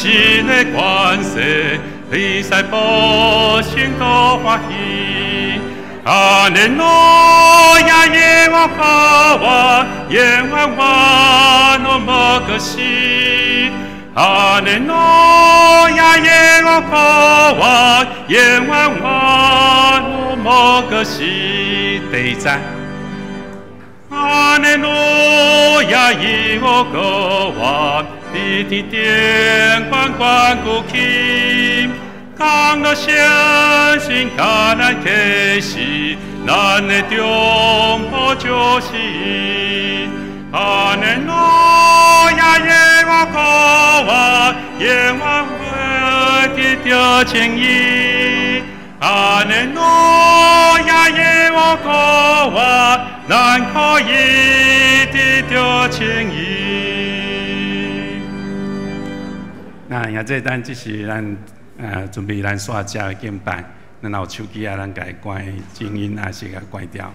神的權勢，以賽百姓都歡喜。哈利路亞，耶和華，耶和華諾摩格西。哈利路亞，耶和華，耶和華諾摩格西。第一節。哈利路亞，耶和華，佇天頂懸懸高起，降落相信佮咱啟示，咱的中保就是伊。哈利路亞，耶和華，耶和華得著稱義。哈利路亞，耶和華，咱可以得著稱義。那也這咱這是咱準備咱煞食的敬拜，咱若有手機啊，咱共伊關靜音，還是共關掉。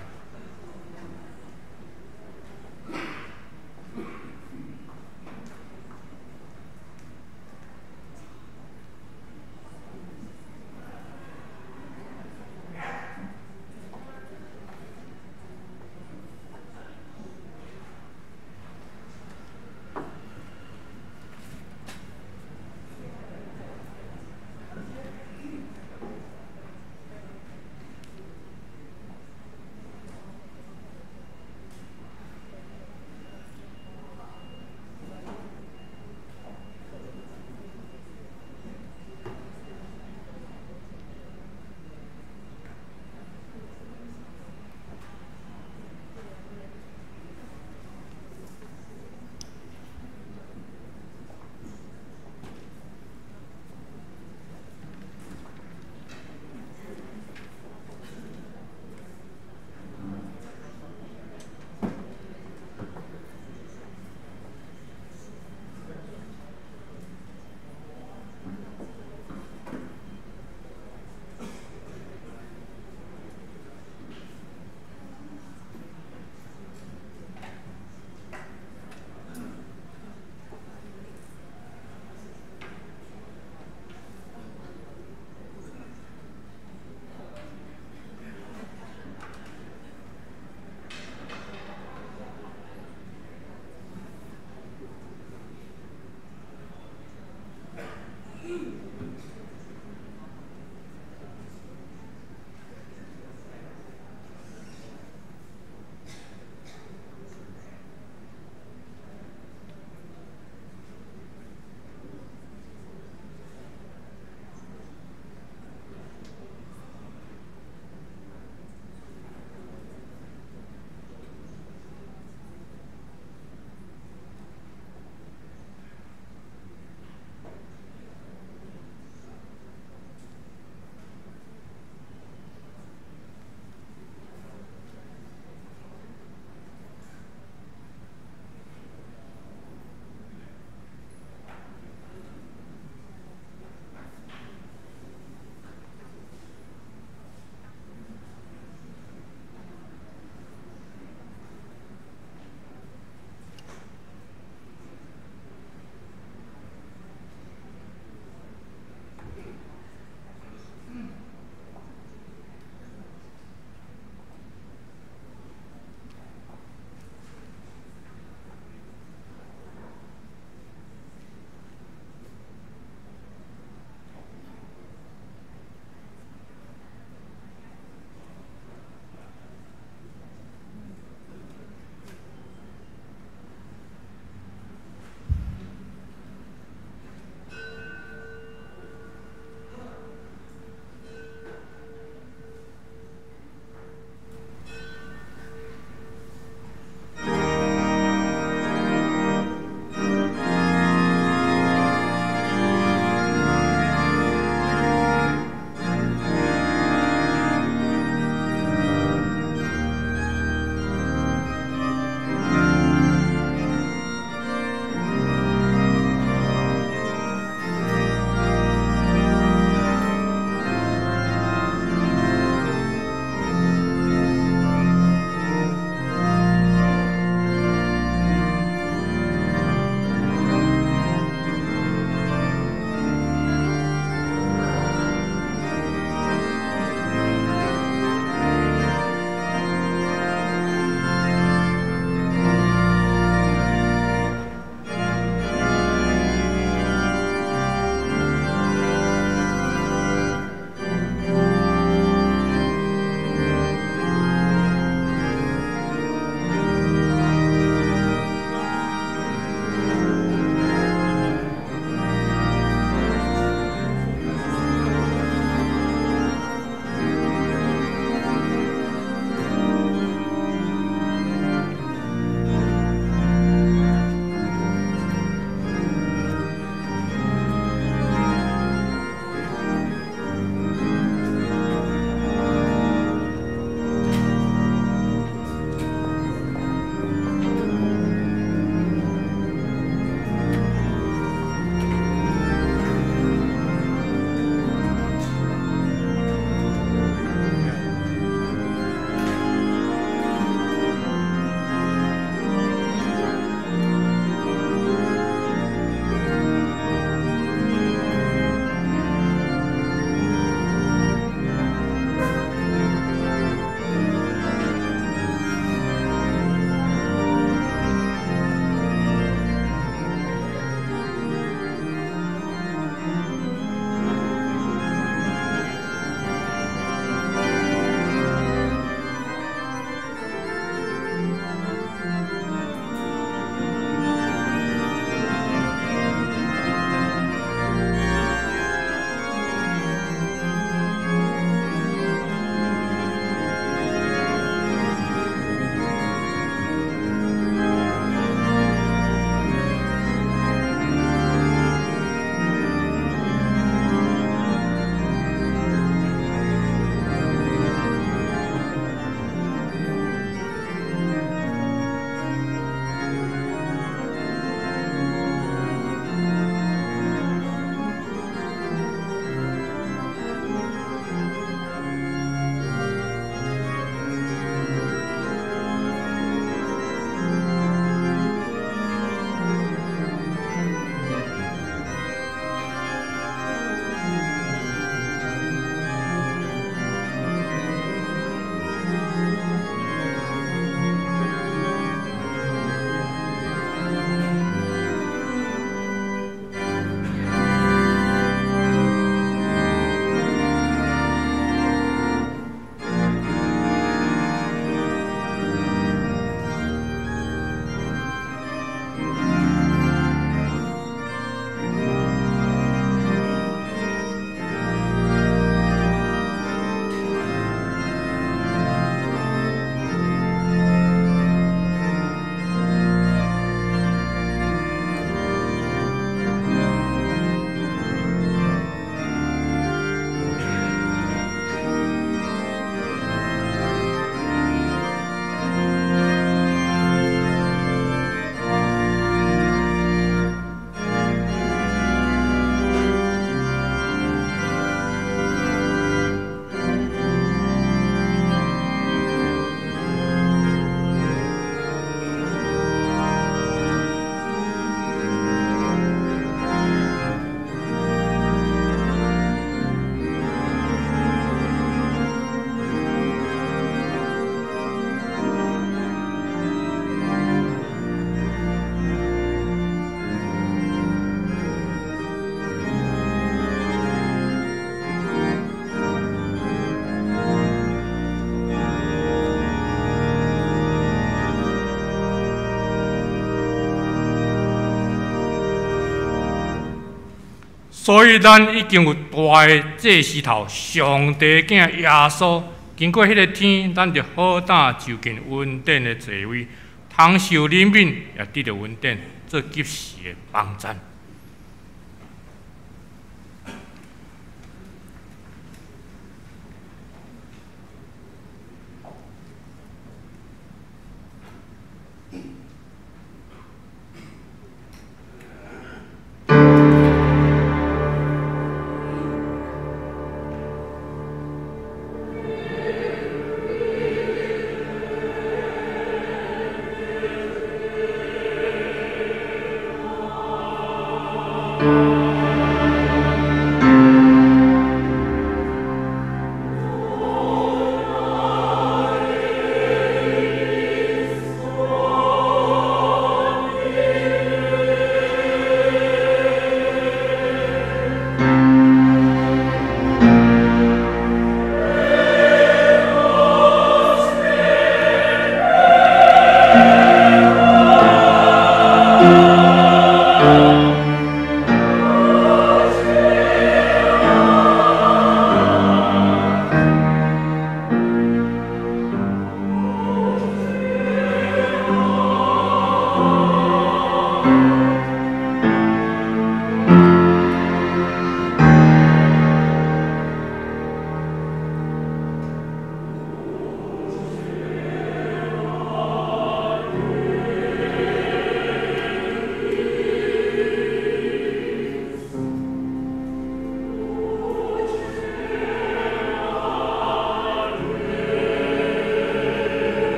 所以咱已經有大的祭司頭，上帝囝耶穌，經過彼个天，咱就好膽就近恩典的座位，通受憐憫，也得著恩典，做及時的幫贊。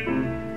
Quando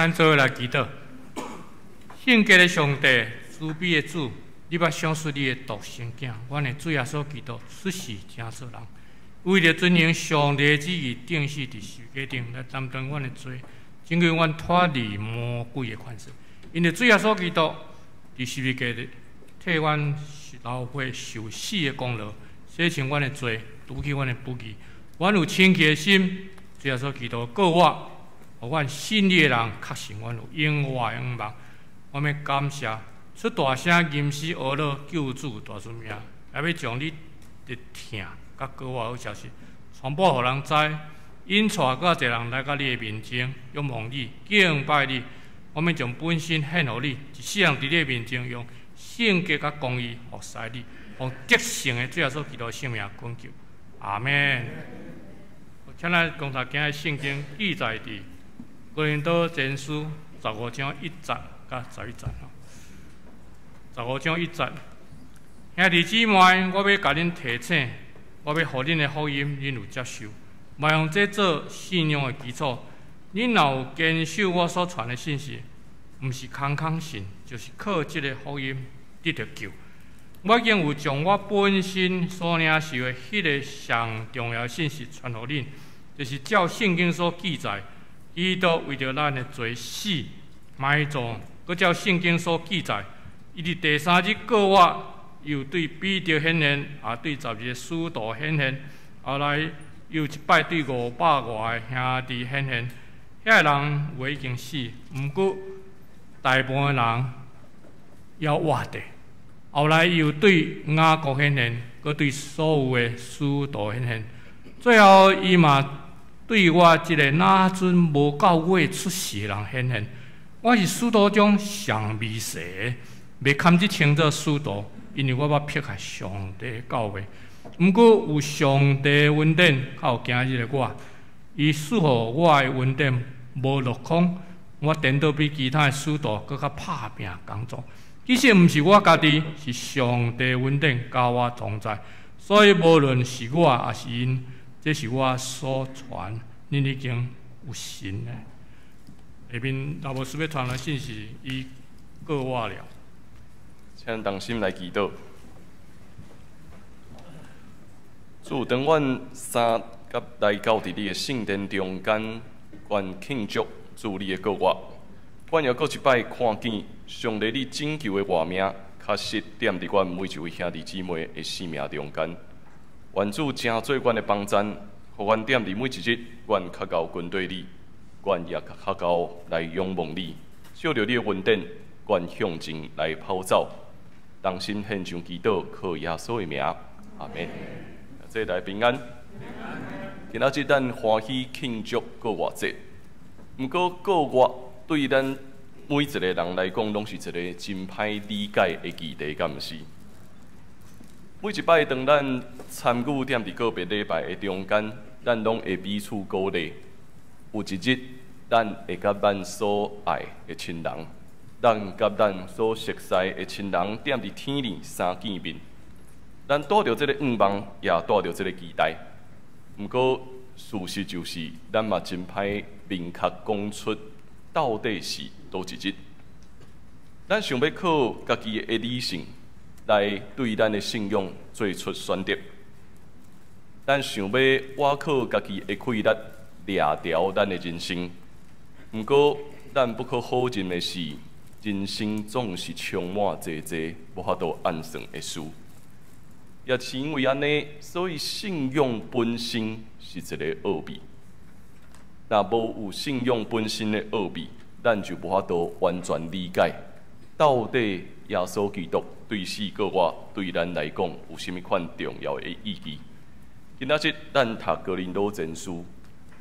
咱做伙來祈禱。聖潔的上帝，慈悲的主，你捌賞賜你的獨生囝，阮的主耶穌基督出世成做人，為著遵行上帝的旨意，釘死佇十字架頂來擔當阮的罪，拯救阮脫離魔鬼的權勢。因為主耶穌基督佇十字架替阮流血受死的功勞，洗清阮的罪，除去阮的不義。阮有清潔的心，主耶穌基督復活，予阮信你的人確信阮有永活的向望。我欲感謝，出大聲吟詩阿樂救主大尊名，也欲將你的疼佮復活好消息傳播予人知，引帶閣較濟人來到你的面前，仰望你，敬拜你。我欲將本身獻予你，一世人佇你的面前用聖潔佮公義服侍你，奉得勝的主耶穌基督聖名懇求，阿們。請咱共讀今日聖經記載佇哥林多前書15章1節佮11節吼。15章1節，兄弟姊妹，我欲共恁提醒，我欲予恁的福音，恁有接受，嘛用這做信仰的基礎。恁若有堅守我所傳的信息，毋是空空信，就是靠這个福音得著救。我已經有將我本身所領受的彼个上重要信息傳予恁，就是照聖經所記載，基督為著咱的罪死埋葬，閣照聖經所記載，伊佇第三日復活，又對彼得顯現，也對12個使徒顯現，後來又一擺對500外个兄弟顯現。遐个人有的已經死，毋過大部分人猶活著。後來又對雅各顯現，閣對所有的使徒顯現。最後，伊嘛對我這个若陣無夠月出世的人顯現。我是使徒中上微細的，袂堪得稱做使徒，因為我捌迫害上帝的教會。毋過有上帝的恩典，較有今日的我，伊賜予我的恩典無落空，我顛倒比其他的使徒閣較拍拚工作。其實毋是我家己，是上帝恩典佮我同在。所以無論是我抑是𪜶，這是我所傳，恁已經有信的。下面老牧師欲傳的信息，伊過我了。請同心來祈禱。主，當阮三佮來到佇你的聖殿中間，阮慶祝主你的復活。阮猶閣一擺看見上帝你拯救的活命，確實踮佇阮每一位兄弟姊妹的生命中間。願主成做阮的幫贊，予阮踮佇每一日，阮較𠢕跟隨你，阮也較𠢕來仰望你，借著你的恩典，阮向前來跑走。同心獻上祈禱，靠耶穌的名，阿們。這來平安。今仔日咱歡喜慶祝復活節，毋過復活對咱每一個人來講，攏是一個真歹理解的議題，敢毋是？每一擺當咱參與踮佇個別禮拜的中間，咱攏會彼此鼓勵。有一日，咱會佮咱所愛的親人，咱佮咱所熟似的親人，踮佇天裡相見面。咱帶著這个願望，也帶著這个期待。毋過，事實就是，咱嘛真歹明確講出到底是佗一日。咱想欲靠家己的理性來對咱的信仰做出選擇。咱想欲倚靠家己的氣力掠牢咱的人生。毋過，咱不可否認的是，人生總是充滿濟濟無法度按算的事。也是因為按呢，所以信仰本身是一个奧秘。若無有信仰本身的奧秘，咱就無法度完全理解到底耶穌基督對死復活對咱來講有啥物款重要的意義。今仔日咱讀哥林多前書，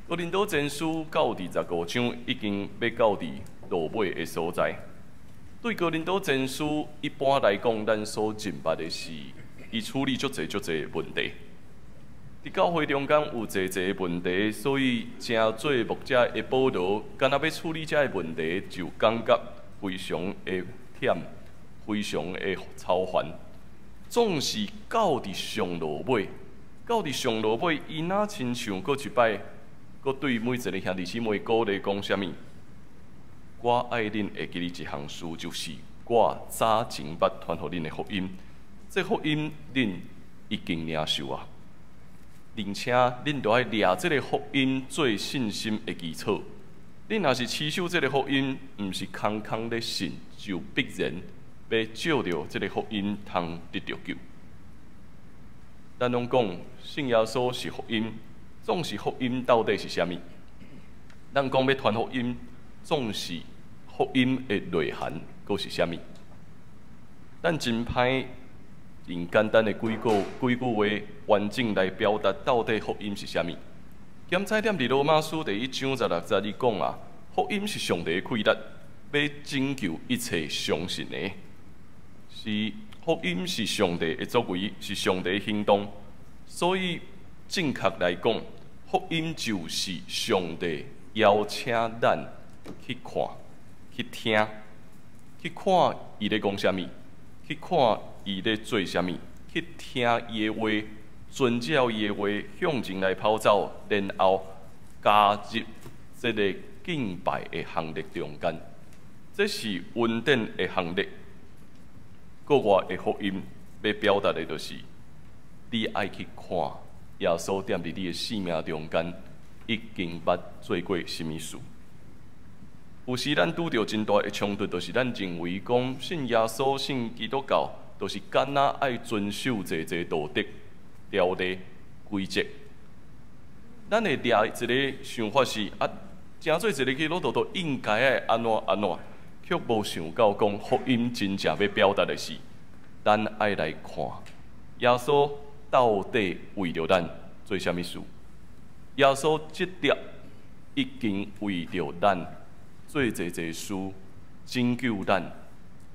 哥林多前書到第十五章已經欲到佇落尾的所在。對哥林多前書一般來講，咱所認捌的是，伊處理足濟足濟問題。佇教會中間有濟濟問題，所以成做牧者的保羅，敢若欲處理這个問題，就感覺非常的忝，非常的操煩。總是到佇上落尾，到佇上落尾，伊若親像閣一擺，閣對每一个兄弟姊妹鼓勵講啥物？我愛恁會記得一項事，就是我早前捌傳予恁的福音。這福音恁已經領受啊，而且恁著愛掠這个福音做信心的基礎。恁若是持守這个福音，毋是空空咧信，就必然欲藉著這个福音通得著救。咱攏講信耶穌是福音，總是福音到底是啥物？咱講欲傳福音，總是福音的內涵閣是啥物？咱真歹用簡單的幾句話完整來表達到底福音是啥物。兼且踮佇羅馬書第一章十六節伊講啊，福音是上帝的氣力，欲拯救一切相信的。是福音是上帝的作為，是上帝的行動。所以正確來講，福音就是上帝邀請咱去看、去聽、去看伊咧講啥物，去看伊咧做啥物，去聽伊的話，遵照伊的話向前來跑走，然後加入這个敬拜的行列中間。這是恩典的行列。閣外的福音欲表達的就是，你愛去看耶穌踮佇你的生命中間已經捌做過啥物事。有時咱拄著真大的衝突，就是咱認為講信耶穌、信基督教，就是敢若愛遵守濟濟道德、條例、規則。咱會掠一个想法是啊，成做一个基督徒，都應該愛按怎按怎，卻無想到講福音真正欲表達的是，咱愛來看耶穌到底為著咱做啥物事。耶穌直接已經為著咱做濟濟事，拯救咱。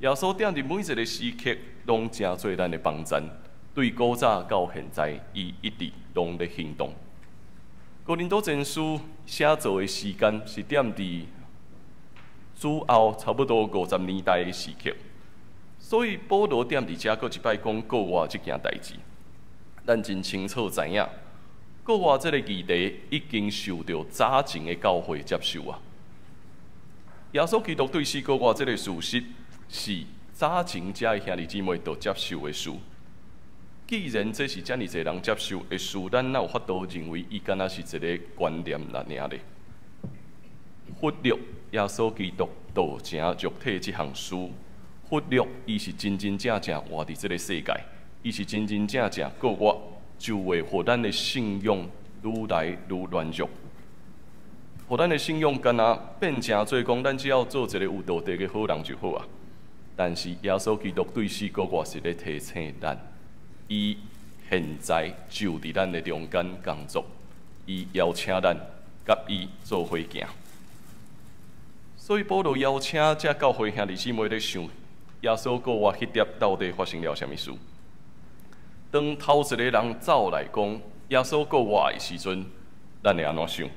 耶穌踮佇每一个時刻，攏成做咱的幫贊。對古早到現在，伊一直攏咧行動。哥林多前書寫作的時間是踮佇主後差不多50年代的時刻，所以保羅踮佇遮閣一擺講復活這件代誌。咱真清楚知影，復活這个議題已經受著早前的教會接受啊。耶穌基督對死復活這个事實，是早前遮的兄弟姊妹都接受的事。既然這是遮爾濟人接受的事，咱哪有法度認為伊敢若是一个觀念爾咧？忽略耶穌基督道成肉體這項事，忽略伊是真真正正活佇這个世界，伊是真真正正復活，就會予咱的信仰愈來愈軟弱，予咱的信仰敢若變成做講，咱只要做一个有道德的好人就好啊。但是耶穌基督對死復活是咧提醒咱，伊現在就佇咱的中間工作，伊邀請咱佮伊做伙行。所以保羅邀請遮教會兄弟姊妹咧想，耶穌復活彼粒到底發生了啥物事？當頭一個人走來講耶穌復活的時陣，咱會按怎想？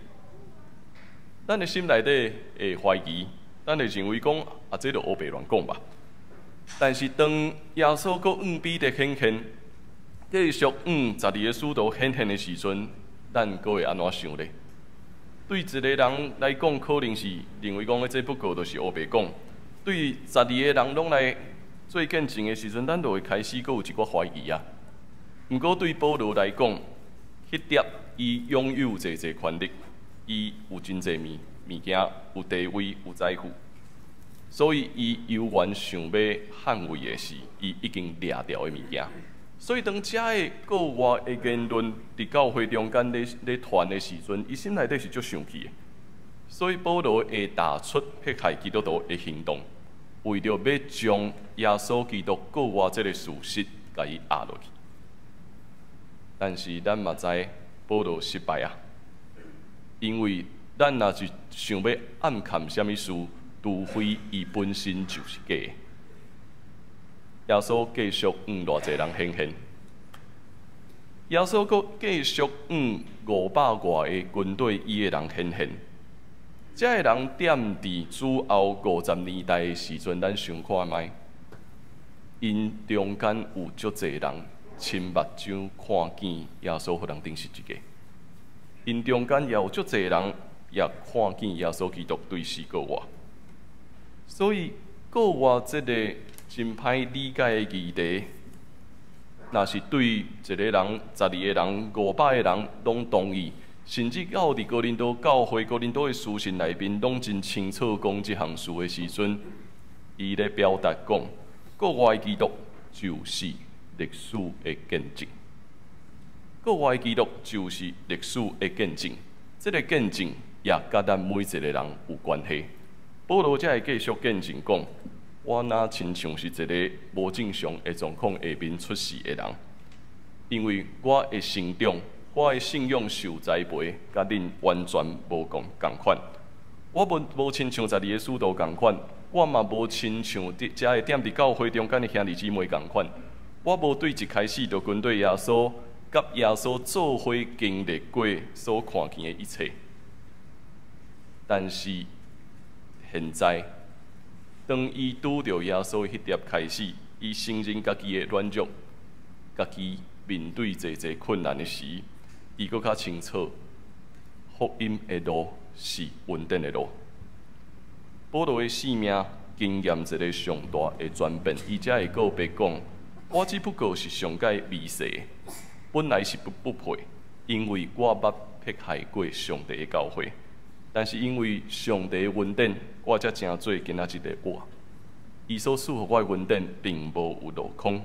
咱的心內底會懷疑，咱會認為講啊，這就烏白亂講吧。但是當耶穌閣向彼得顯現，繼續向12個使徒顯現的時陣，咱閣會按怎想咧？對一個人來講，可能是認為講，這不過就是烏白講。對12個人攏來做見證的時陣，咱就會開始閣有一寡懷疑啊。毋過對保羅來講，彼粒伊擁有濟濟權力，伊有真濟物件，有地位，有財富，所以伊猶原想欲捍衛的是伊已經掠著的物件。所以當遮个復活的言論佇教會中間咧傳的時陣，伊心內底是足生氣的。所以保羅會打出迫害基督徒的行動，為著欲將耶穌基督復活這个事實共伊壓落去。但是咱嘛知保羅失敗啊，因為咱若是想欲暗崁啥物事，除非伊本身就是假的。耶穌繼續向偌濟人顯現，耶穌閣繼續向500外个跟綴伊的人顯現。遮个人踮佇主後50年代的時陣，咱想看覓，𪜶中間有足濟人親目睭看見耶穌予人釘十字架，𪜶中間也有足濟人也看見耶穌基督對死復活。所以，復活這个真歹理解的議題，若是對一個人、12個人、500個人攏同意，甚至到佇哥林多教會、哥林多的書信內面，攏真清楚講這項事的時陣，伊咧表達講，復活的基督就是歷史的見證。復活的基督就是歷史的見證，這个見證也佮咱每一個人有關係。保羅才會繼續見證講，我若親像是一个無正常的狀況下面出世的人，因為我的成長，我的信仰受栽培，佮恁完全無仝款。我無親像12個使徒仝款，我嘛無親像佇遮的踮佇教會中間的兄弟姊妹仝款。我無對一開始就跟隨耶穌，佮耶穌做伙經歷過所看見的一切。但是現在，當伊拄著耶穌彼粒開始，伊承認家己的軟弱，家己面對濟濟困難的時，伊閣較清楚，福音的路是恩典的路。保羅的生命經驗一个上大的轉變，伊才會告白講：我只不過是上蓋微細的，本來是不配，因為我捌迫害過上帝的教會。但是因為上帝的恩典，我才成做今仔日的我。伊所賜予我的恩典並無有落空，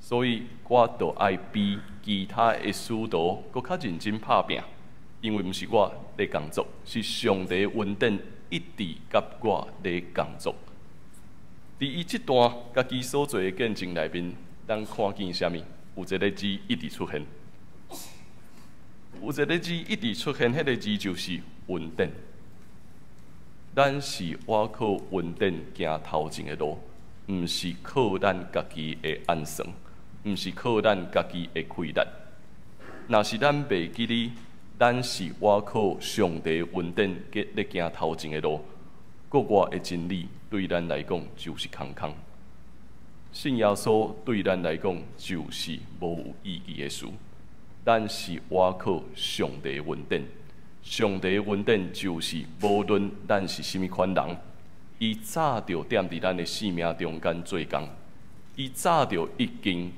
所以我就愛比其他的使徒閣較認真拍拚，因為毋是我咧工作，是上帝的恩典一直佮我咧工作。佇伊這段家己所做的見證內面，咱看見啥物？有一个字一直出現，有一个字一直出現，彼个字就是恩典。咱是倚靠恩典行頭前的路，毋是靠咱家己的按算，毋是靠咱家己的氣力。若是咱袂記得，咱是倚靠上帝恩典咧行頭前的路，復活的真理對咱來講就是空空。信耶穌對咱來講就是無有意義的事。咱是倚靠上帝恩典。上帝恩典就是無論咱是啥物款人，伊早就踮佇咱的生命中間做工，伊早就已經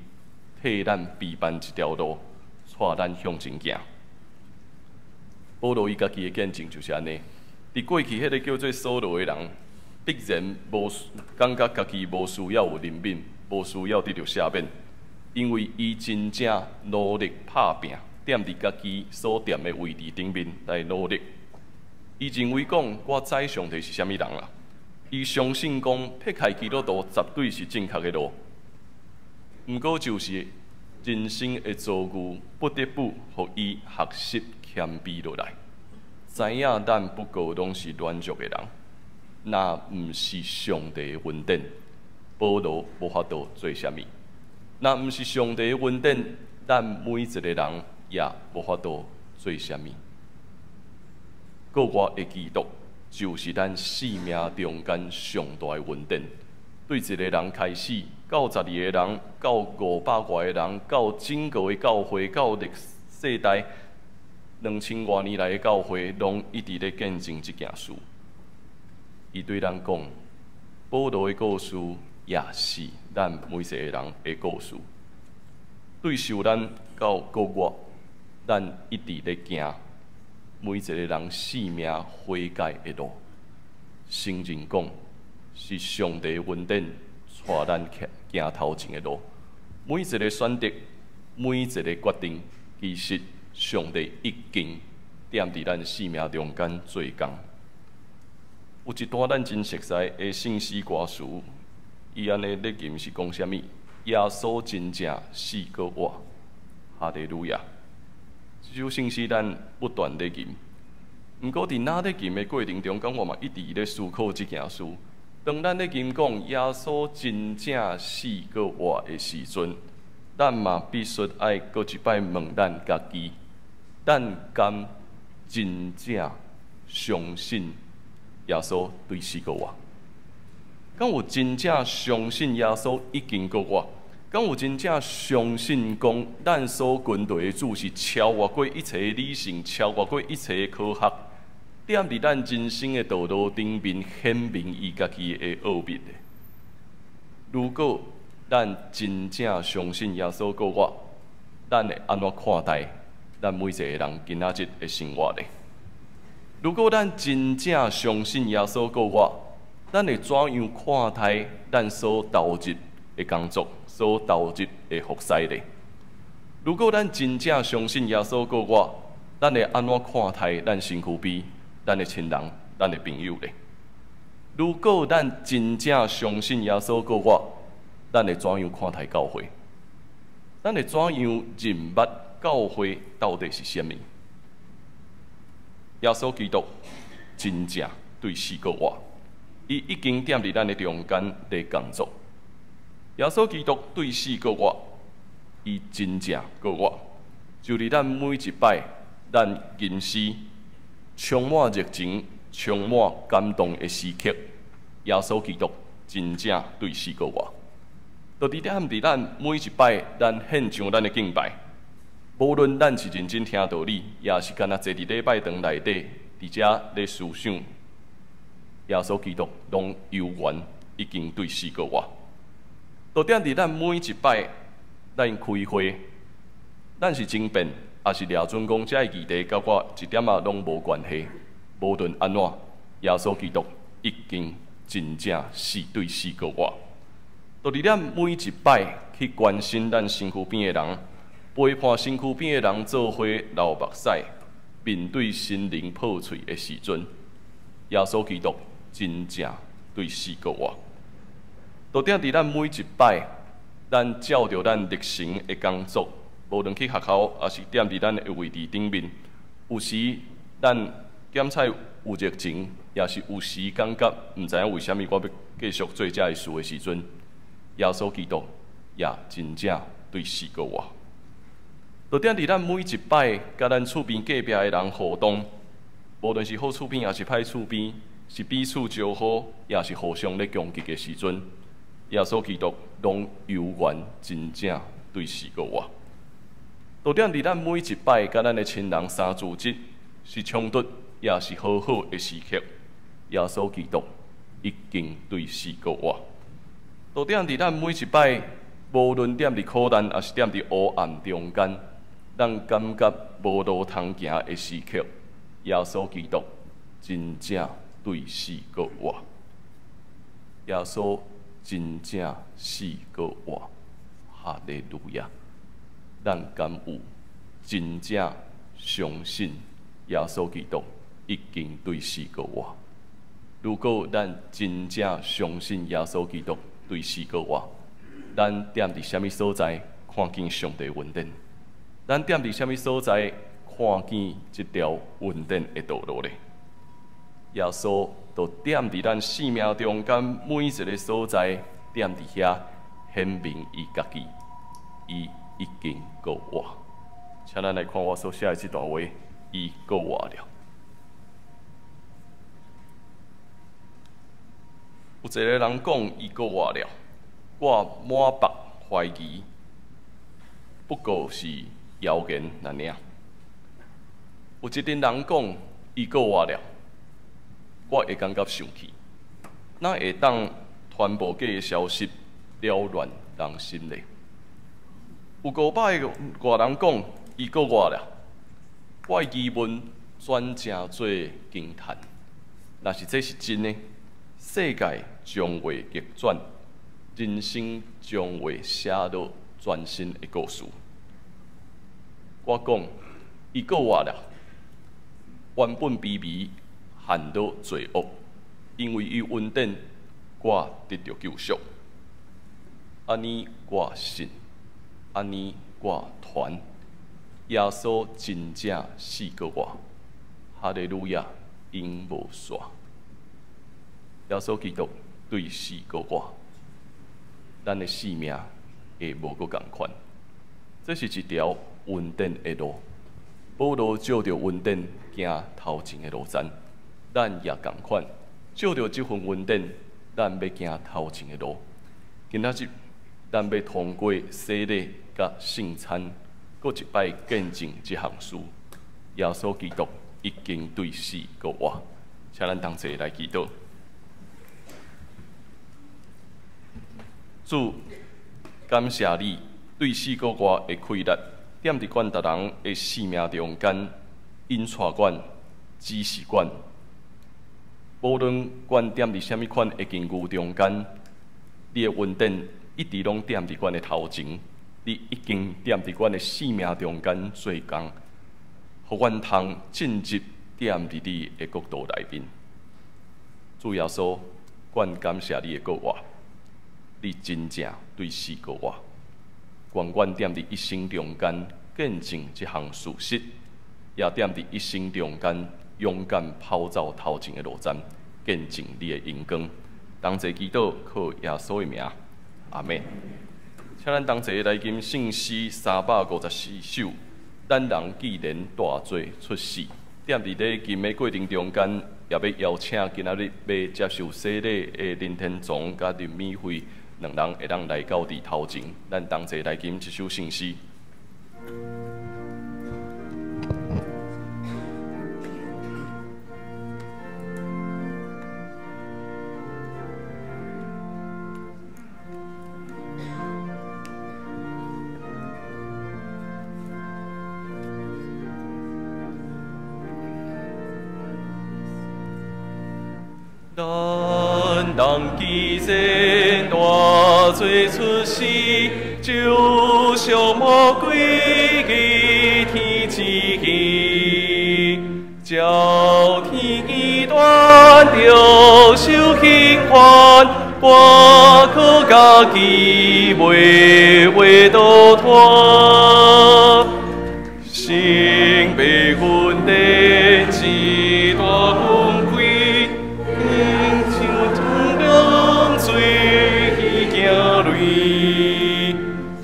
替咱備辦一條路，帶咱向前行。保羅伊家己的見證就是按呢。佇過去，彼个叫做掃羅的人，必然無感覺家己無需要有憐憫，無需要得著赦免，因為伊真正努力拍拚，踮佇家己所踮的位置頂面來努力。伊認為講，我知上帝是啥物人啦。伊相信講，迫害基督徒絕對是正確的路。毋過就是人生的遭遇，不得不予伊學習謙卑落來。知影咱不過攏是軟弱的人，若毋是上帝的恩典，保羅無法度做啥物。若毋是上帝的恩典，咱每一個人也無法度做啥物。復活的基督就是咱生命中間上大的恩典。對一個人開始，到12個人，到500外個人，到整個的教會，到歷世代2000外年來的教會，攏一直咧見證這件事。伊對咱講，保羅的故事也是咱每一個人的故事。對受難到復活，咱一直咧行每一個人生命悔改的路。承認講是上帝恩典帶咱行頭前的路。每一個選擇，每一個決定，其實上帝已經踮佇咱生命中間做工。有一段咱真熟悉的聖詩歌詞，伊按呢咧吟是講啥物？耶穌真正死閣活，哈利路亞！這首聖詩咱不斷咧吟，毋過佇咱咧吟的過程中間，我嘛一直咧思考這件事。當咱咧吟講耶穌真正死閣活的時陣，咱嘛必須愛閣一擺問咱家己：咱敢真正相信耶穌對死閣活？敢有真正相信耶穌已經復活？敢有真正相信講，咱所跟隨的主是超越過一切理性，超越過一切科學？踮佇咱人生的道路頂面顯明伊家己的奧秘咧？如果咱真正相信耶穌復活，咱會按怎看待咱每一個人今仔日的生活咧？如果咱真正相信耶穌復活，咱會怎樣看待咱所投入的工作、所投入的服侍咧？如果咱真正相信耶穌復活，咱會按怎看待咱身軀邊、咱的親人、咱的朋友咧？如果咱真正相信耶穌復活，咱會怎樣看待教會？咱會怎樣認捌教會到底是啥物？耶穌基督真正對死閣活，伊已經踮佇咱的中間咧工作。耶穌基督對死閣活，伊真正閣活，就佇咱每一擺，咱吟詩充滿熱情、充滿感動的時刻，耶穌基督真正對死閣活。就佇踮佇咱每一擺，咱獻上咱的敬拜，無論咱是認真聽道理，抑是干焦坐佇禮拜堂內底，佇遮咧思想，耶穌基督攏猶原已經對死閣活。就踮佇咱每一擺，咱開會，咱是爭辯，抑是掠準講這个議題佮我一點仔攏無關係。無論按怎，耶穌基督已經真正是對死閣活。就佇咱每一擺去關心咱身軀邊的人，陪伴身軀邊的人做伙流目屎，面對心靈破碎的時陣，耶穌基督真正對死閣活。就踮佇咱每一擺，咱照著咱日常的工作，無論去學校，抑是踮佇咱的位置頂面，有時咱檢採有熱情，抑是有時感覺毋知影為啥物我欲繼續做這个事的時陣，耶穌基督也真正對死閣活。就踮佇咱每一擺，佮咱厝邊隔壁的人互動，無論是好厝邊，抑是歹厝邊，是彼此招呼，抑是互相咧攻擊的時陣，耶穌基督攏猶原真正對死閣活。就踮佇咱每一擺，佮咱的親人相處節是衝突，抑是和好的時刻，耶穌基督已經對死閣活。就踮佇咱每一擺，無論踮佇苦難，抑是踮佇黑暗中間，咱感覺無路通行的時刻，耶穌基督真正對死閣活。耶穌真正死閣活，哈利路亞！咱敢有真正相信耶穌基督已經對死閣活？如果咱真正相信耶穌基督對死閣活，咱踮佇啥物所在看見上帝恩典？咱踮佇啥物所在看見這條恩典的道路咧？耶穌就踮佇咱生命中間每一个所在，踮佇遐顯明伊家己，伊已經閣活。請咱來看我所寫的這段話，伊閣活了。有一個人講伊閣活了，我滿腹懷疑，不過是謠言爾爾。有一陣人講伊閣活了，我會感覺生氣，哪會當傳播假的消息，擾亂人心咧？有500个外人講伊閣活了，我的疑問轉成做驚嘆。若是這是真的，世界將會逆轉，人生將會寫落全新的故事。我講伊閣活了，原本卑微，陷落罪惡，因為伊恩典，我得著救贖。按呢我信，按呢我傳，耶穌真正死閣活，哈利路亞，永無煞。耶穌基督對死閣活，咱的生命會無閣仝款。這是一條恩典的路。保羅借著恩典行頭前的路程，咱也仝款借著這份恩典，咱欲行頭前的路。今仔日，咱欲通過洗禮佮聖餐，閣一擺見證這項事。耶穌基督已已經對死閣活。請咱同齊來祈禱。主，感謝你對死閣活的氣力，踮佇阮逐人的生命中間，引帶阮、指示阮。無論阮踮佇啥物款的境遇中間，你的恩典一直攏踮佇阮的頭前，你已經踮佇阮的生命中間做工，予阮通進入踮佇你的國度內面。主耶穌，阮感謝你的復活，你真正對死閣活。願阮踮佇一生中間見證這項事實，也踮佇一生中間勇敢跑走頭前的路程，見證你的榮光。同齊祈禱，靠耶穌的名，阿們。請咱同齊來吟聖詩354首。咱人既然大罪出世，踮佇咧吟的過程中間，也欲邀請今仔日欲接受洗禮的林天宗佮林美惠兩人會當來到佇頭前，咱同齊來吟這首聖詩。咱人既然大罪出世，就像魔鬼的天之气，照天意断著受刑罚，我靠家己袂会逃脫。神被恩典之大公開。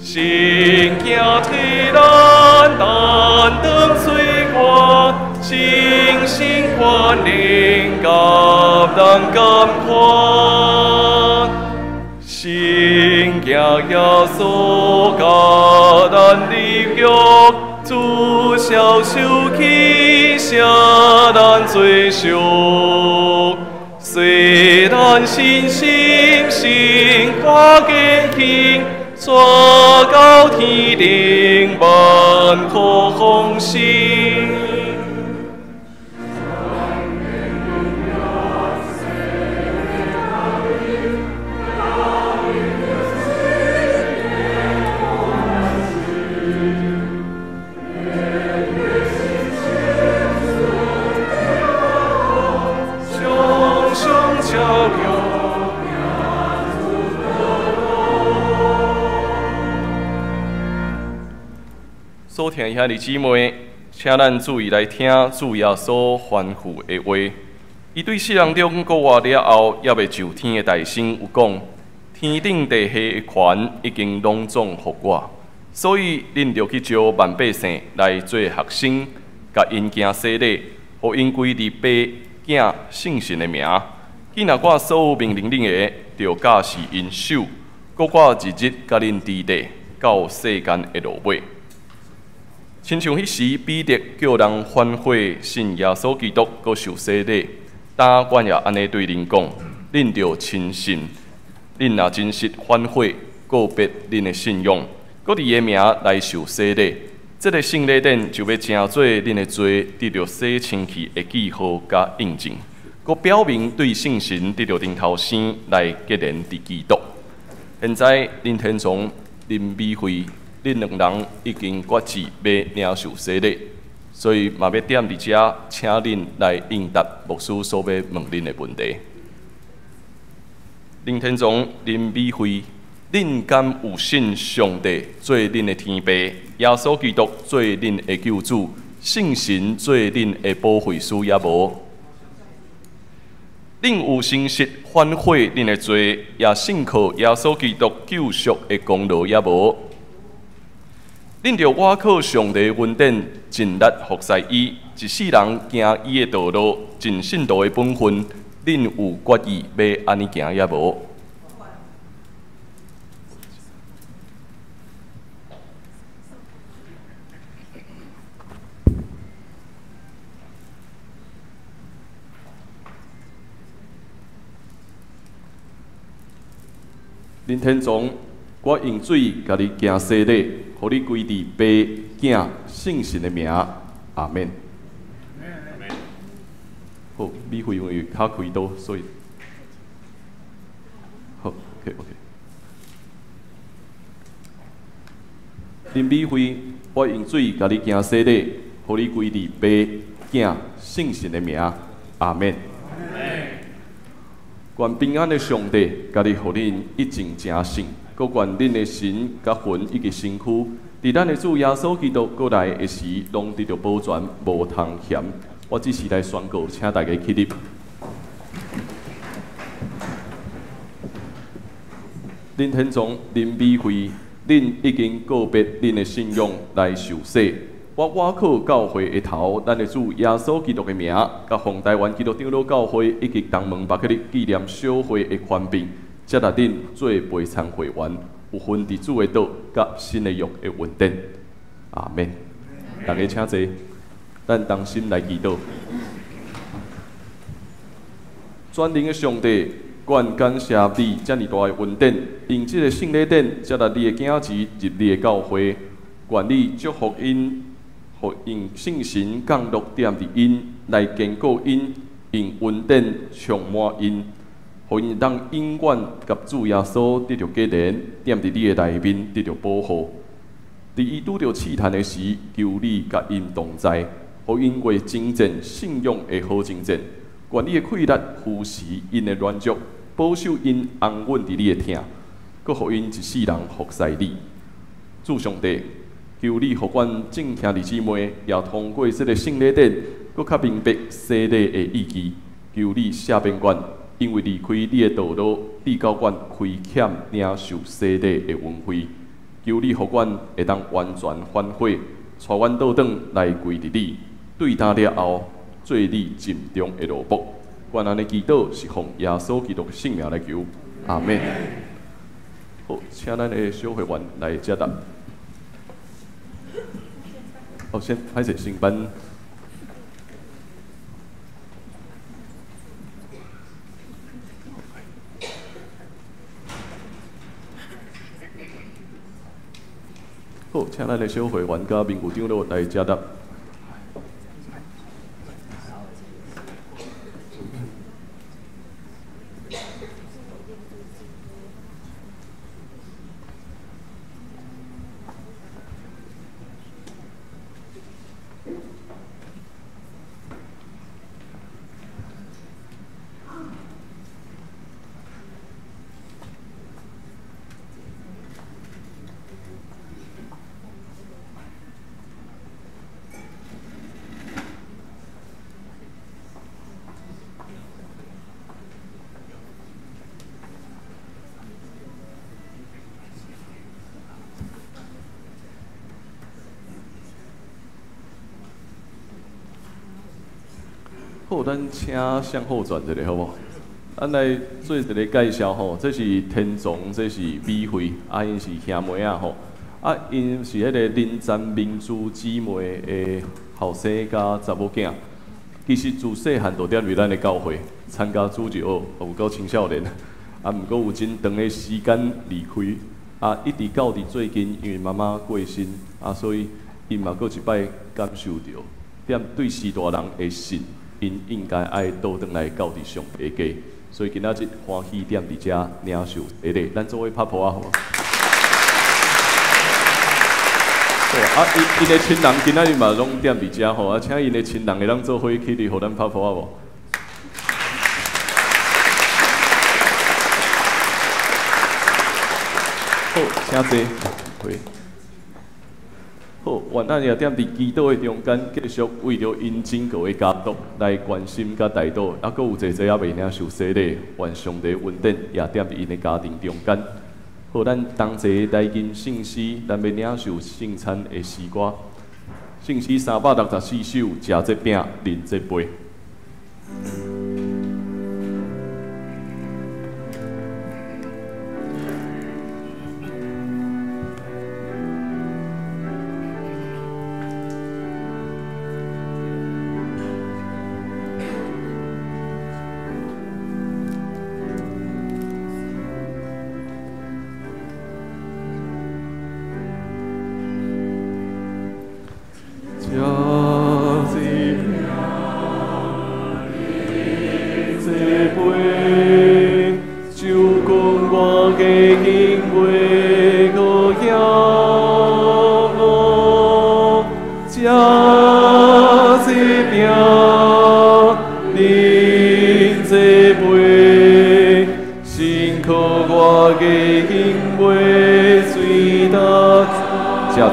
神行替咱担當罪過，真心寬憐佮咱同款。神行耶穌佮咱立約，主消受氣，赦咱罪贖。雖然信心生活艱辛，煞到天頂萬福豐盛。所聽的兄弟姊妹，請咱注意來聽主耶穌吩咐的話。伊對世人中復活了後，猶未上天的大聲有講：天頂地下的權已經攏總予我，所以恁著去招萬百姓來做學生，共𪜶行洗禮，予𪜶歸入父、囝、聖神的名。囝若我所有命令恁的，著教示𪜶守。閣我日日佮恁佇咧，到世間的落尾。親像彼時彼得叫人反悔信耶穌基督，閣受洗禮。今阮也按呢對恁講，恁著深信，恁若真實反悔，告別恁的信仰，閣佇伊的名來受洗禮，這个聖禮典就欲成做恁的罪得著洗清氣的記號佮印證，閣表明對聖神得著重頭生來結連佇基督。現在林天宗、林美惠，恁兩人已經決志欲領受洗禮，所以嘛欲踮佇遮，請恁來應答牧師所欲問恁的問題。林天宗、林美惠，恁敢有信上帝做恁的天父，耶穌基督做恁的救主，聖神做恁的保惠師，抑無？恁有誠實反悔恁的罪，也信靠耶穌基督救贖的功勞，抑無？恁著倚靠上帝恩典，盡力服侍伊，一世人行伊的道路，盡信徒的本分。恁有決意欲按呢行，抑無？林天宗，我用水共你行洗礼，予你归伫爸、囝、圣神的名，阿免。好，美惠因为跤开刀，所以好，OK OK。林美惠，我用水共你行洗礼，予你归伫爸、囝、圣神的名，阿免。愿平安的上帝，共你予恁一情成圣，阁愿恁的神佮魂以及身躯，伫咱的主耶稣基督阁来的时，拢得著保全，无通嫌。我只是来宣告，请大家起立。林天宗、林美惠，恁已经告别恁的信仰来受洗。我倚靠教会的头，咱的主耶稣基督的名，佮奉台湾基督长老教会以及东门巴克利纪念小会的权柄，接纳恁做陪餐会员，有份伫主的道佮新的约的恩典。阿免。大家请坐，咱同心来祈祷。全能的上帝，阮感谢你遮尔大的恩典，用这个圣礼典接纳你的囝儿入你的教会，愿你祝福𪜶。予用圣神降落踮伫𪜶，来坚固𪜶，用恩典充满𪜶，予𪜶当永远佮主耶稣得著结连，踮伫你的内面得著保护。伫伊拄著试探的时，求你佮𪜶同在，予𪜶过征战信仰的好征战。愿你的气力扶持𪜶的软弱，保守𪜶安稳伫你的疼，阁予𪜶一世人服侍你。主上帝，求你予阮众兄弟姊妹也通过这个圣礼典，阁较明白洗礼的意义。求你赦免阮，因为离开你的道路，你教阮亏欠领受洗礼的恩惠。求你予阮会当完全反悔，带阮倒转来归伫你。对今了后，做你尽忠的奴仆。阮按呢祈祷，是奉耶稣基督的圣名来求，阿免。好，请咱的小会员来接答。好，先歹势先班。好，请咱的小会员佮民具长老来接答。好，咱请向后转一下，好无？咱来做一个介绍吼，这是天宗，这是美惠，啊，𪜶是兄妹仔吼，啊，𪜶是彼个林詹明珠姊妹的后生佮查某囝。其实自细汉就踮伫咱的教会参加主日学，有够青少年，啊，毋过有真长的时间离开，啊，一直到伫最近，因为妈妈过身，啊，所以𪜶嘛阁一摆感受著，踮对序大人的信。𪜶应该爱倒转来到伫上帝家，所以今仔日欢喜踮伫遮领受洗礼，咱做伙拍噗仔好无？好啊，𪜶的亲人今仔日嘛拢踮伫遮吼，啊，请𪜶的亲人会当做伙起立，予咱拍噗仔无？好，请坐。好，愿咱也踮伫祈祷的中间，继续为著𪜶整个的家族来关心佮代祷，啊，阁有济济犹未领受洗礼，愿上帝恩典也踮伫𪜶的家庭中间。好，咱同齐来吟圣诗，咱欲领受圣餐的诗歌，圣诗364首，食这饼，啉这杯。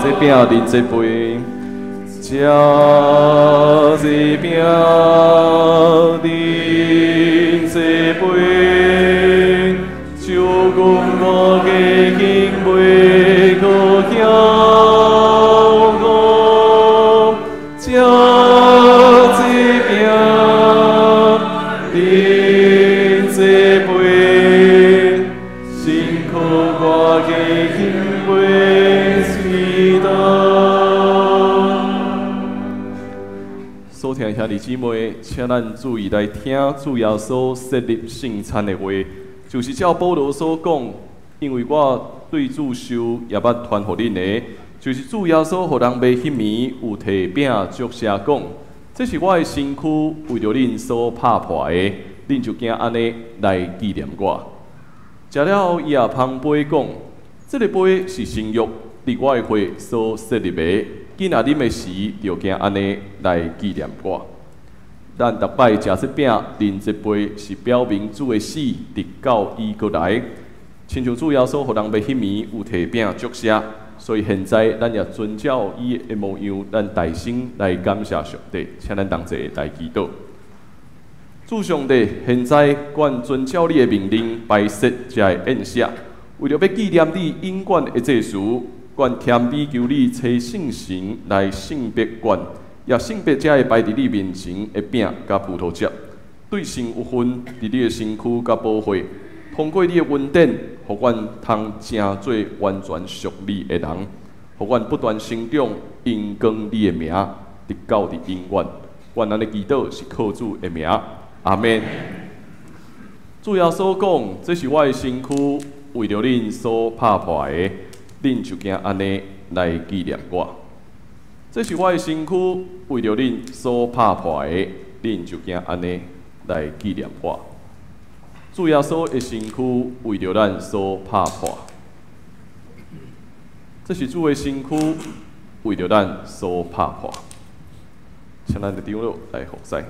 這餅，啉這杯。食這餅，啉這杯，就講我嘅敬袂閣曉我。食這餅，啉這杯，辛苦我嘅敬袂記得。所聽兄弟姊妹，請咱注意來聽主耶穌設立聖餐的話，就是照保羅所講，因為我對主受也捌傳予恁的，就是主耶穌予人賣彼暝，有提餅祝謝講：這是我的身軀，為著恁所拍破的，恁就行按呢來紀念我。食了後，伊也捧杯講：這个杯是新約，佇我的血所設立的。囝若啉的時，就行按呢來紀念我。咱逐擺食這餅、啉這杯，是表明主的死，直到伊閣來。親像主耶穌予人賣彼暝有提餅祝謝，所以現在咱也遵照伊的模樣，咱大聲來感謝上帝，請咱同齊來祈禱。主上帝，現在阮遵照你的命令擺設這个宴席，為著欲紀念你永遠的祭司，阮謙卑求你差聖神來聖別阮，也聖別這个擺佇你面前的餅佮葡萄汁，對神有份佇你的身軀佮寶血，通過你的恩典，予阮通成做完全屬你的人，予阮不斷成長，榮光你的名，直到佇永遠。阮按呢祈禱是靠主的名，阿們。主耶穌講：這是我的身軀，為著恁所拍破的，恁就行按呢來紀念我。這是我的身軀，為著恁所拍破的，恁就行按呢來紀念我。主耶穌的身軀為著咱所拍破，這是主的身軀為著咱所拍破。請咱的長老來服侍。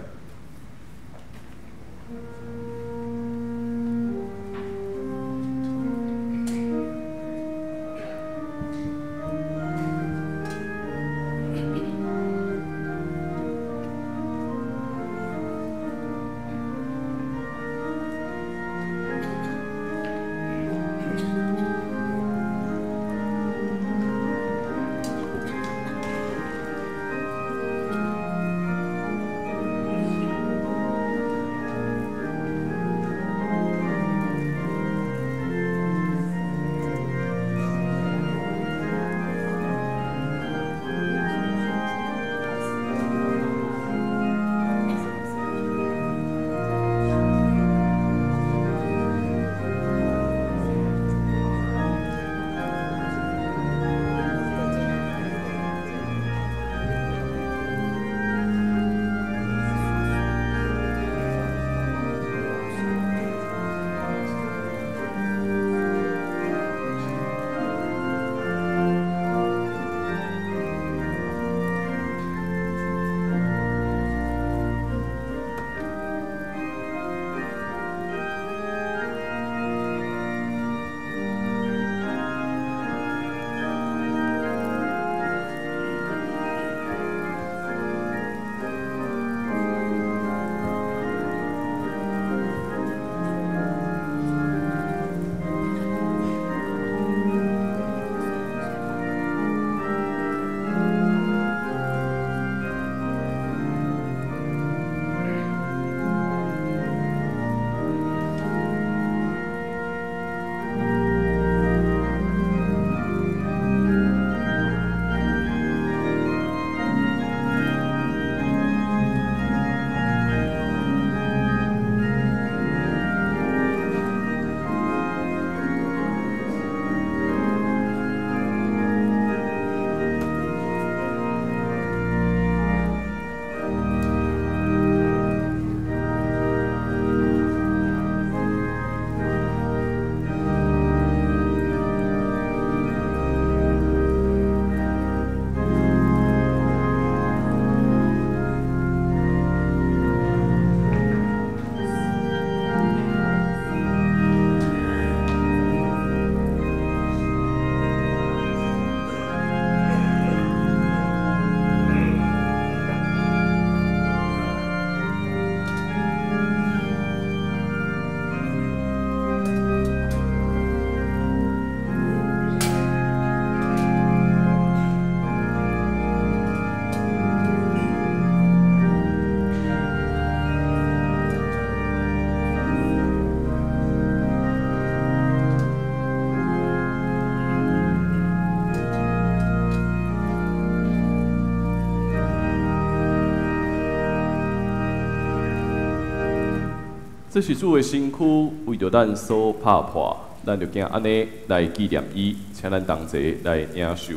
這是主的身軀，為著咱所拍破，咱就行按呢來紀念伊，請咱同齊來領受。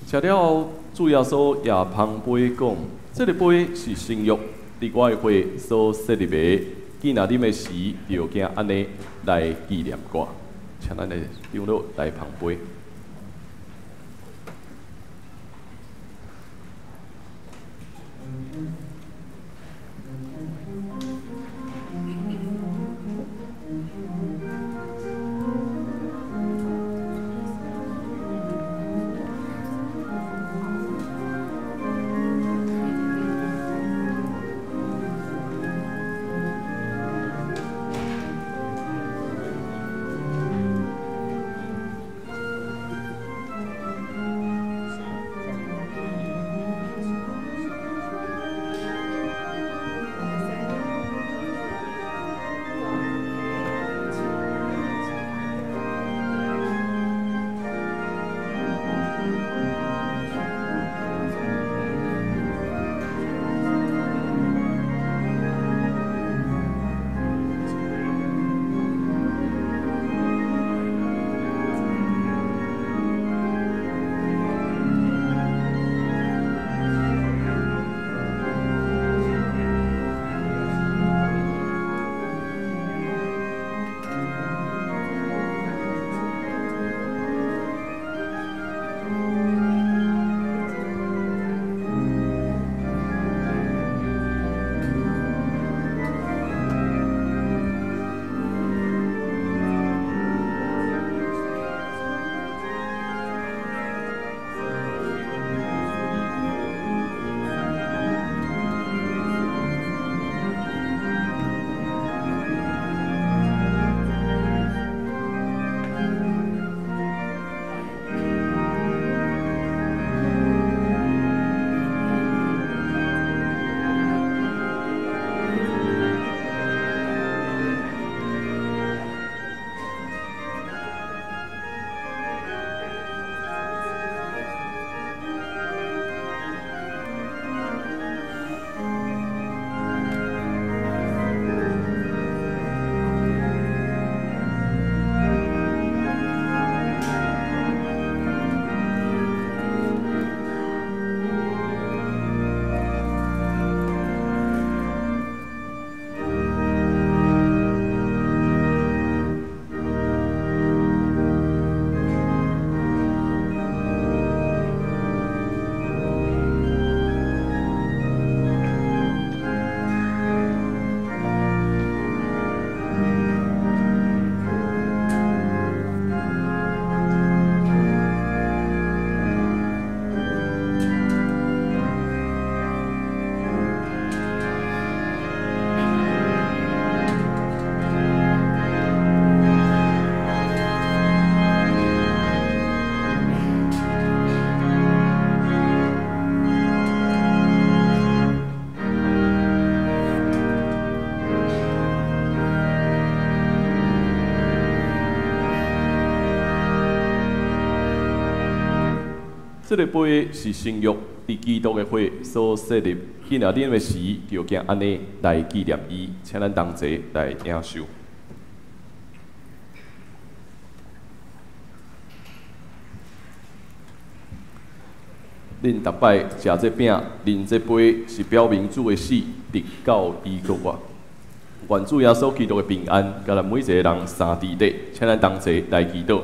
食了後，主耶穌也捧杯講：這个杯是新約，佇我的血所設立的。見若啉的時，就行按呢來紀念我。請咱的長老來捧杯。這个杯是新約，佇基督的血所設立。見若啉的時，就行按呢來紀念伊，請咱同齊來領受。恁逐擺食這餅、啉這杯，是表明主的死，直到伊閣活。願主耶穌基督的平安，佮咱每一个人相佇底，請咱同齊來祈禱。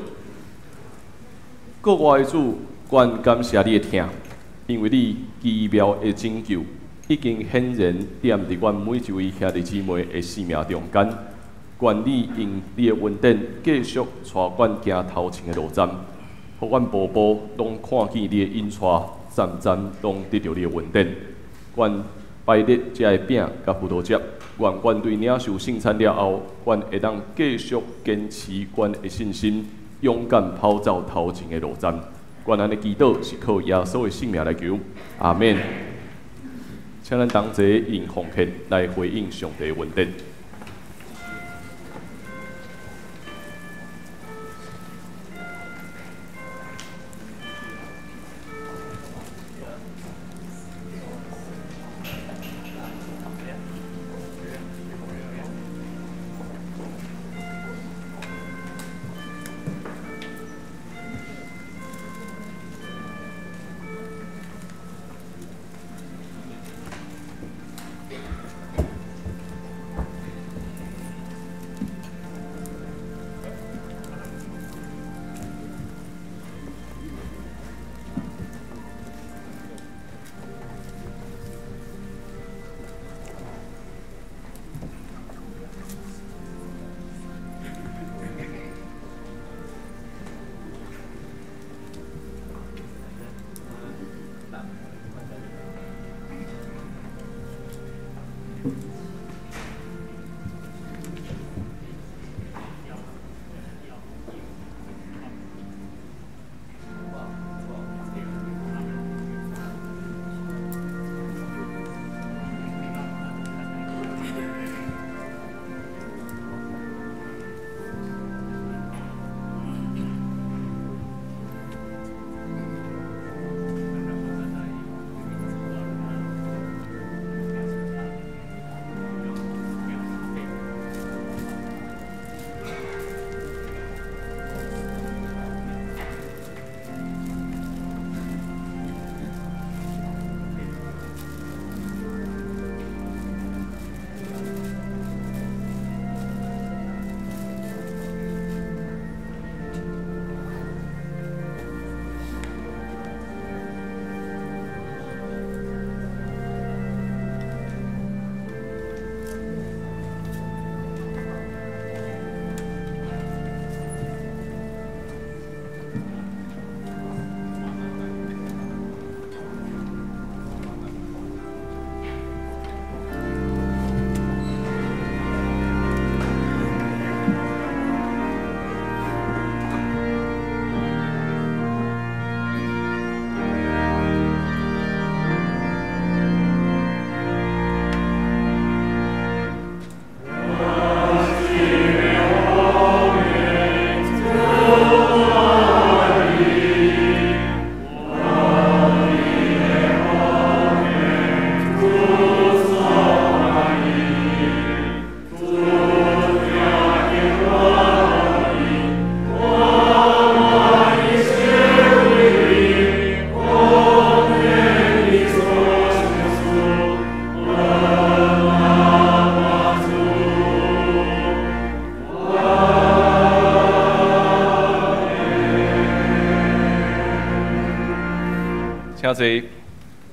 國外的主，阮感謝你的疼，因為你奇妙的拯救已經顯然踮佇阮每一位兄弟姊妹的生命中間。願你用你的恩典繼續帶阮行頭前的路站，予阮步步攏看見你的引帶，站站攏得著你的恩典。阮擺列這个餅佮葡萄汁，願阮對領受聖餐了後，阮會當繼續堅持阮的信心，勇敢跑走頭前的路站。願咱的祈禱是靠耶穌的聖名來求，阿們。請咱同齊用奉獻來回應上帝的恩典。请坐。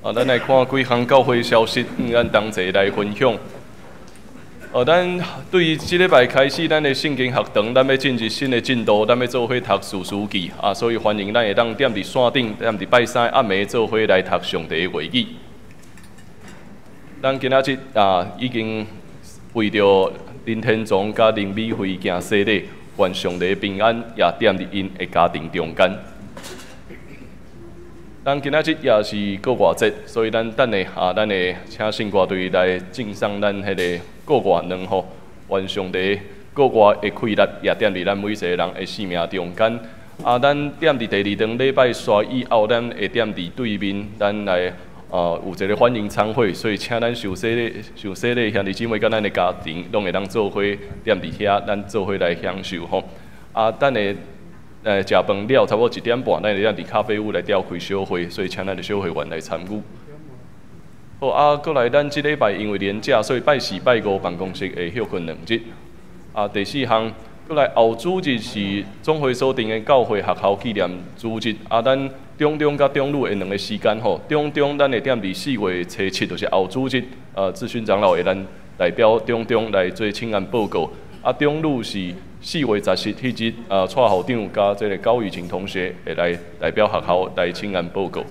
啊，咱來看幾項教會消息，咱同齊來分享。咱對於這禮拜開始，咱的聖經學堂，咱欲進入新的進度，咱欲做伙讀士師記啊，所以歡迎咱會當踮佇線頂，踮佇拜三暗暝做伙來讀上帝的話語。咱今仔日啊，已經為著林天宗佮林美惠行洗禮，願上帝平安也踮佇𪜶的家庭中間。咱今仔日也是過活節，所以咱等下啊，咱會請聖歌隊來贈送咱彼个過活卵吼，願上帝過活的氣力也踮佇咱每一个人的生命中間。啊，咱踮佇第二頓禮拜煞以後，咱會踮佇對面，咱來有一个歡迎餐會，所以請咱受洗禮、受洗禮兄弟姊妹佮咱的家庭，攏會當做伙踮佇遐，咱做伙來享受吼。啊，等下。食飯了，差不多1點半，咱會當佇咖啡屋來召開小會，所以請咱的小會員來參與。好，啊，閣來咱這禮拜因為連假，所以拜四、拜五辦公室會歇睏2日。啊，第四項，閣來後主日是總會所定的教會學校紀念主日。啊，咱長中佮長女的兩個時間吼，長中咱會踮佇4月初7，就是後主日，志勳長老會咱代表長中來做請願報告。啊，長女是4月17彼日，蔡校長佮這个高雨晴同學會來代表學校來請願報告。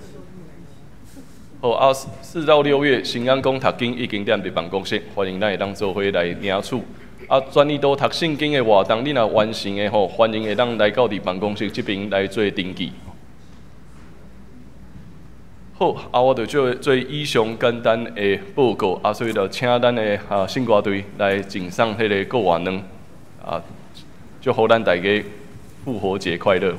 好，啊，4到6月，新安宮讀經已經踮佇辦公室，歡迎咱會當做伙來領取。啊，全年度讀聖經的活動，你若完成的吼，歡迎會當來到佇辦公室這邊來做登記。好，啊，我就做做以上簡單的報告，啊，所以就請咱的聖歌隊來贈送彼个過活卵，啊，祝福咱大家復活節快樂。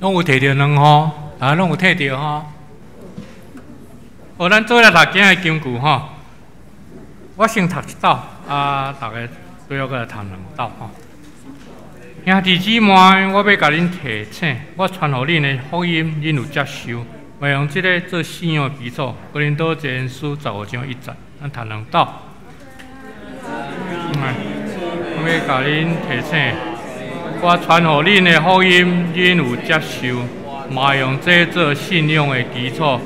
攏有提著卵吼，大家攏有提著吼。好，咱做來讀今日金句吼。我先讀一道，啊，逐家最後閣來讀兩道吼。兄弟姊妹，我欲共恁提醒，我傳予恁的福音，恁有接受，嘛用這个做信仰的基礎。哥林多前書15章1節，咱讀兩道。我欲共恁提醒，我傳予恁的福音，恁有接受，嘛用這做信仰的基礎。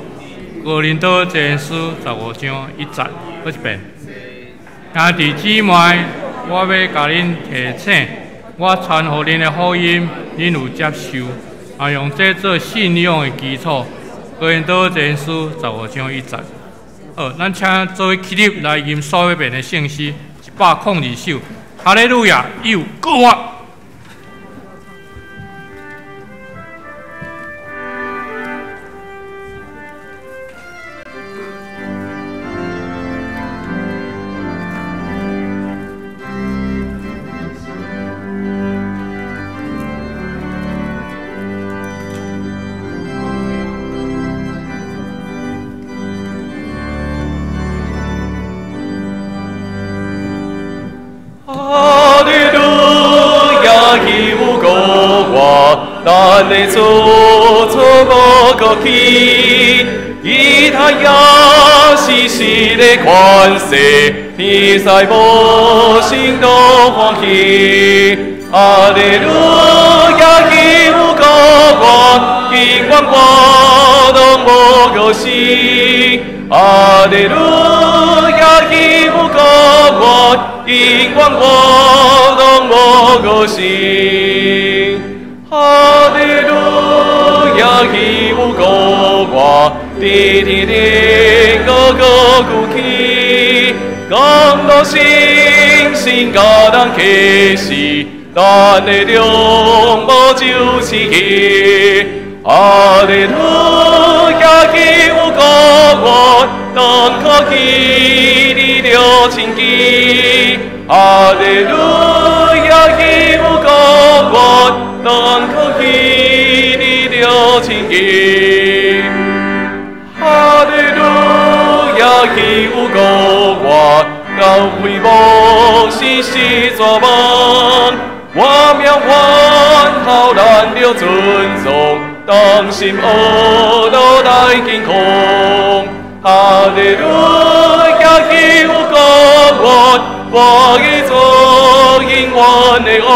哥林多前書15章1節，閣一遍。兄弟姊妹，我欲共恁提醒，我傳予恁的福音，恁有接受，嘛用這做信仰的基礎。哥林多前書15章1節。好，咱請做伙起立來吟數一遍的聖詩，102首。哈利路亞，有過活。咱的主从无过去，伊他也是神的权势，天使无声都欢喜。哈利路亚，伊有国王，永远我拢无过时。哈利路亚，伊有国王，永远我拢无过时。哈利路亚，伊有国我，伫天顶高高举起，降落星星甲人启示，咱的中无就是伊。哈利路亚，伊有国我，咱可起你了亲近。哈利路亚，伊有国我。咱可起你了亲近，哈利路亚，伊有国我，教会无时时绝望，我命源头咱着尊崇，同心学路来坚强。哈利路亚，伊有国我，我已做永远的王。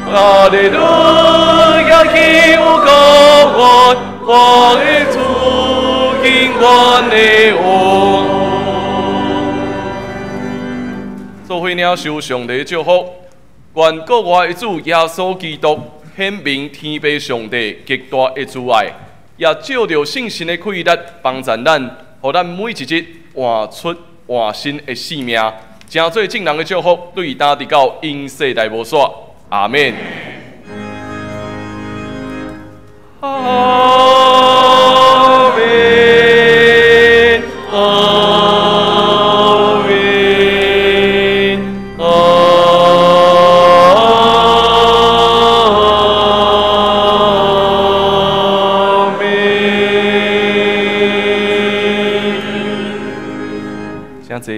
哈利路亚，伊有国我，我的主永远的王。做伙领受上帝祝福，愿国外的主耶稣基督显明天父上帝極大的慈愛，也借著聖神的氣力幫助咱，予咱每一日活出活新的生命，成做眾人的祝福，對今直到永世代無煞。阿們。阿們，阿們，阿們。請坐。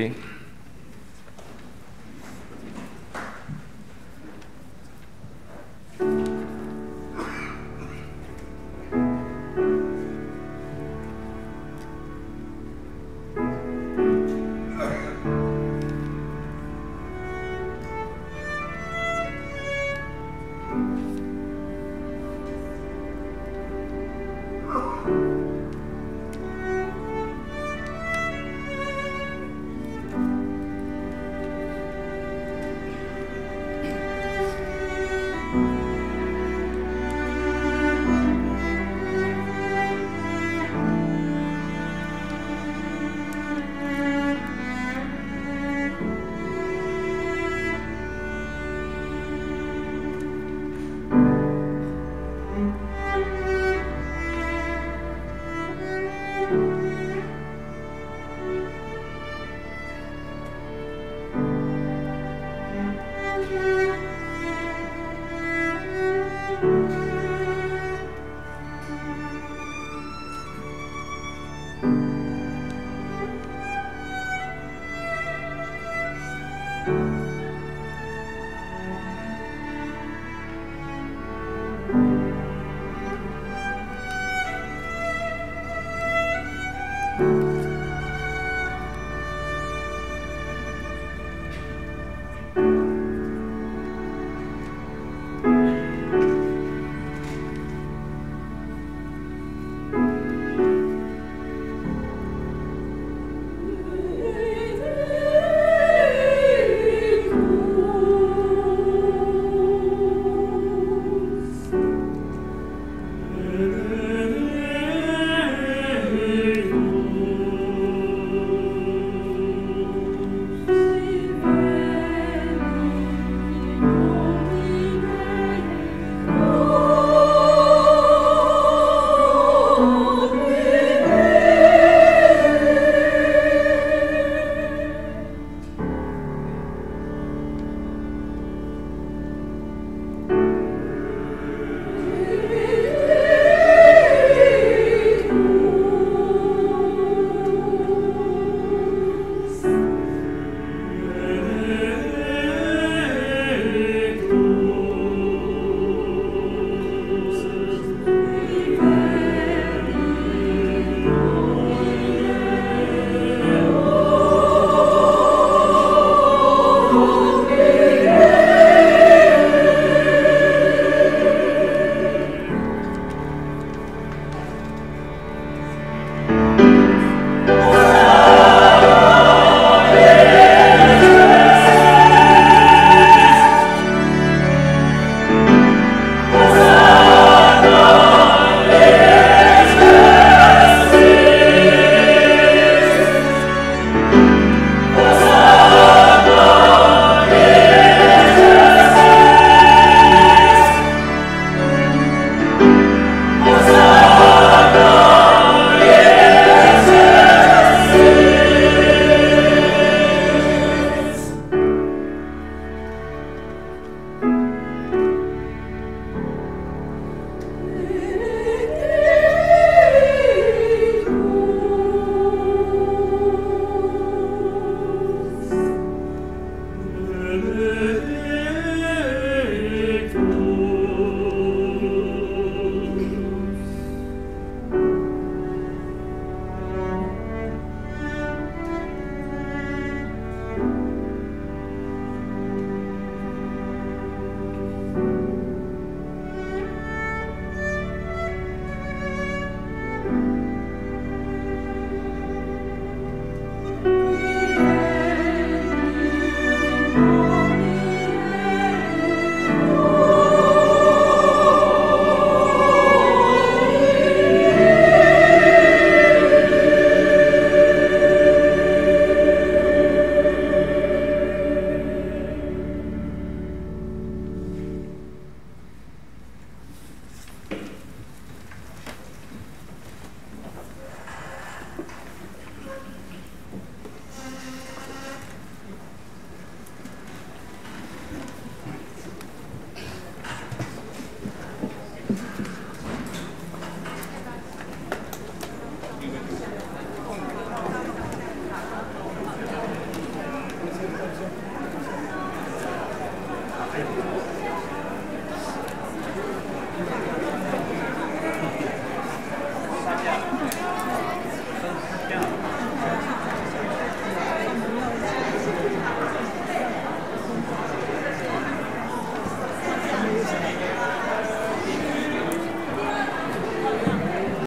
Oh.